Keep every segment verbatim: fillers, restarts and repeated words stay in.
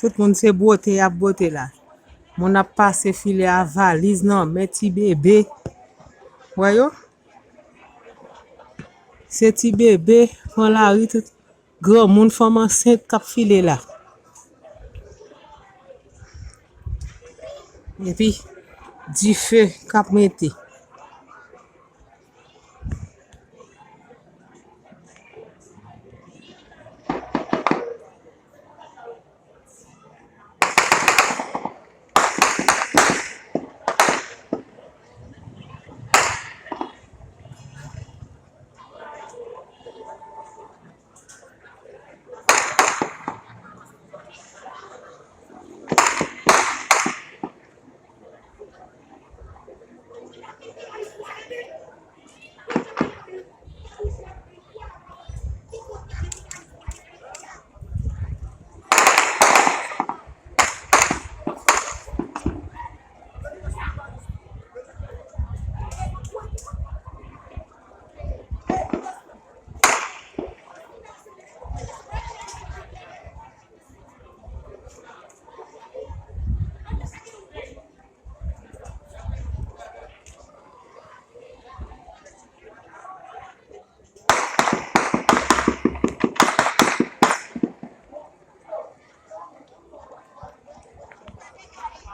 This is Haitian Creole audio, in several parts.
Tout moun se bwote y ap bwote la. Moun ap pase file a valiz nan men ti bebe. Wè yo? Se ti bebe pran lari, tout granmoun, fanm ansent k ap file la. Epi dife k ap mete.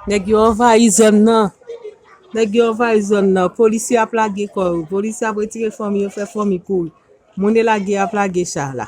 Nèg yo anvayi zòn nan. Nèg yo anvayi zòn nan. Polisye ap lage kò yo. Polisye ap retire fanmi yo, fè fanmi kouri. Moun e lage ap lage cha la.